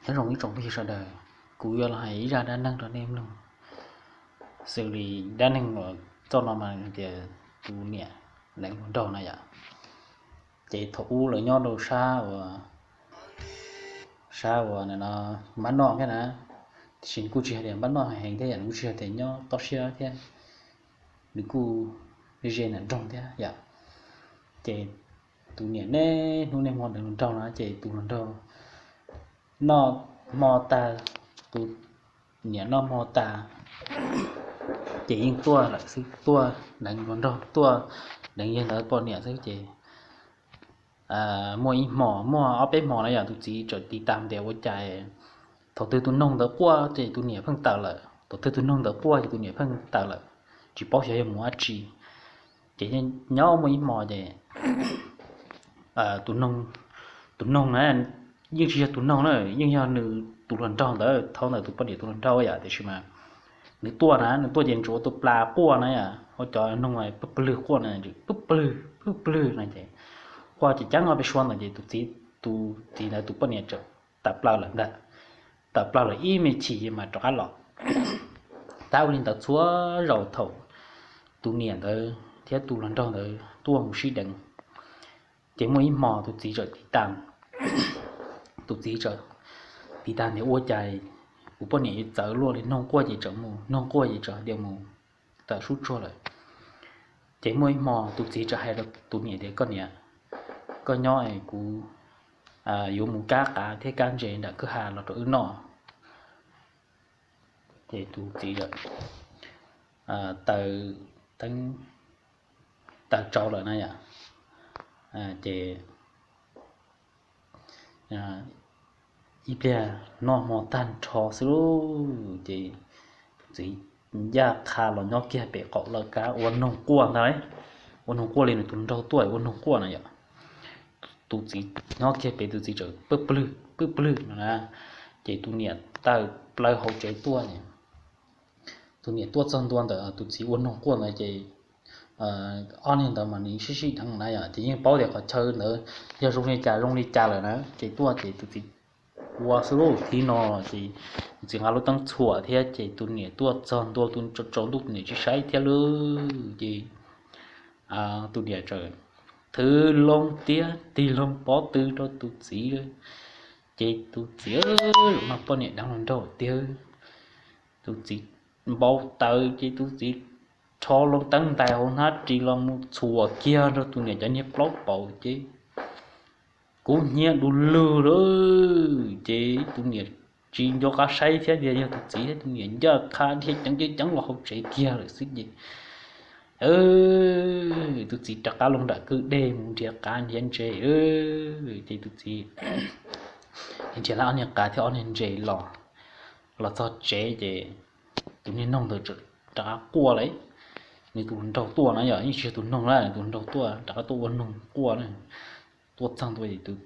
Nyob zoo ib tsoom phooj ywg sawv daws, kuv yuav los hais ib zaj dab neeg rau nej mloog, xws li dab neeg uas txoj no mas tias tus niam deev hluas nraug na yom. Ces thaum ub lawv nyob rau sab uas, sab uas npab noj thiab na, tiam sis kuj tsis hais tias npab noj heev thiab yom, kuj tsis hais tias nyob tob siab thiab, nws kuj ze nram nroog thiab yom. Ces tus niam niaj hnub niaj hmo deev hluas nraug na, ces tus hluas nraug noj hmo tag, tus niam noj hmo tas ces yeej tuaj lawm xwb, tuaj deev hluas nraug, tuaj deev yawg ntawd poj niam xwb ces muaj ib hmo, muaj ob peb hmo na yom, tus txiv txawm tiv tam tias ua cas thaum twg tus noog ntawd quaj ces tus niam pheej tawm lawm, thaum twg tus noog ntawd quaj ces tus niam pheej tawm lawm, tsis paub xyov yog mus dab tsi. Ces nyob muaj ib hmo ces tus noog na, yeej tsis yog tus noog na, yeej yog nws tus hluas nraug ntawd, thaum ntawd tus poj niam tus hluas nraug yom, tiam sis mas nws tuaj na, nws tuaj ces ntsuav tus plas quaj na yom, ua cov noog pw pw lwg quaj na, pw pw lwg pw pw lwg na ces quaj ces ceeb ob peb suab ntawd ces tus txiv, tus txiv ntawd tus poj niam txawm tawm plaws lawm ntag, tawm plaws lawm ib me chim mas rov qab los. Tab ua li ntawd txhua zaus thaum tus niam ntawd thiab tus hluas nraug ntawd tuaj mus sib deev ces muaj ib hmo tus txiv txawm tiv tam, tus txiv txawm tiv tam tias ua cas kuv poj niam yuav txawv luaj li, noog quaj ces txawm mus, noog quaj ces txawm hais tias mus tawm sub tsuag lawm. Ces muaj ib hmo tus txiv txawm hais rau tus niam tias koj niam, koj nyob es kuv yuav mus kab qav thiab kab ntses nram kwj ha los rau wb noj. Ces tus txiv taws, taws tsau lawm na yom, ces ib pliag noj hmo tag nrho xwb lauj ces tus txiv ncaj qha los nyob kiag pem qaum lawv kab ua noog quaj ntag, ua noog quaj li nws tus nraug tuaj ua noog quaj na yom. Tus txiv nyob kiag pem tus txiv txawm pw pw lwg pw pw lwg no na, ces tus niam tawm plaws hauv tsev tuaj. Tus niam tuaj txog ntua ntawm tus txiv ua noog quaj ntawd ces ob niag ntawd mas nws sib sib deev na yom, ces yeej paub tias qhov chaw ntawd yog zoo li cas zoo li cas lawm na, ces tuaj ces tus txiv ua xwb lauj. Thaum no ces tus txiv nqa lub teeb txhuam thiab ces tus niam tuaj txog ntua tus tsaus ntuj tus niam tsis saib thiab lauj ces tus niam txawm thwv loo tiab tig loo pob tw rau tus txiv lawm. Ces tus txiv, zaum no poj niam deev hluas nraug tiag. Tus txiv npau taws ces tus txiv rho loo teeb ntais hauv hnab ris los mus txhuam kiag rau tus niam cov niag plaub paus ces kub hnyiab du lug lawm. Ces tus niam tsis nco qab saib thiab tias yog tus txiv thiab, tus niam ncaj qha dhia ceev ceev ceev los hauv tsev kiag lawm xwb ces tus txiv rov qab los nram kwj dej mus nrhiav qav nrhiav ntses. Ces tus txiv nrhiav lawm ob niag qav thiab ob niag ntses los, los txog tsev ces tus niag noog ntawd rov qab quaj lawm. Nws tus hluas nraug tuaj na yom, yeej tsis yog tus noog na, nws tus hluas nraug tuaj rov qab tuaj ua noog quaj na. Tuaj txog ntua ces tus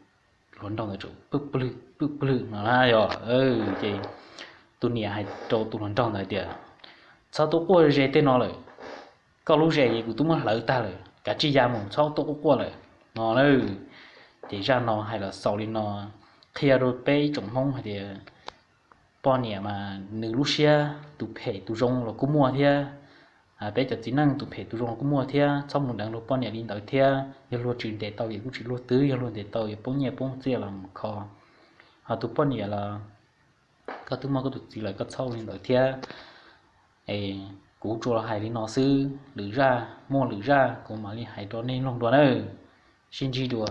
hluas nraug ntawd txawm pw pw lwg pw pw lwg no na yom. Ces tus niam hais rau tus hluas nraug ntawd tias txhob tuaj quaj ze tej no lawm, koj lub zes ces kuv twb muab hlawv tag lawm, kav tsij ya mus txhob tuaj quaj quaj lawm no na. Ces zaj no hais los xaus li no, qhia rau peb ib tsoom Hmoob hais tias poj niam mas nws lub siab tus phem tus zoo los kuj muaj thiab. Peb cov txiv neej tus phem tus zoo los kuj muaj thiab, txhob mus deev luag poj niam li ntawd thiab. Yog luag tsis ntes tau ces kuj tsis luag twg, yog luag ntes tau yuav poob nyiaj poob txiaj los mus kho. Ho tus poj niam los koj twb muaj koj tus txiv lawm koj txhob ua li ntawd thiab. Es kuv tsuas los hais li no xwb, lwm zaj muaj lwm zaj kuv mam li hais rau nej mloog dua nawb. Sib ntsib dua.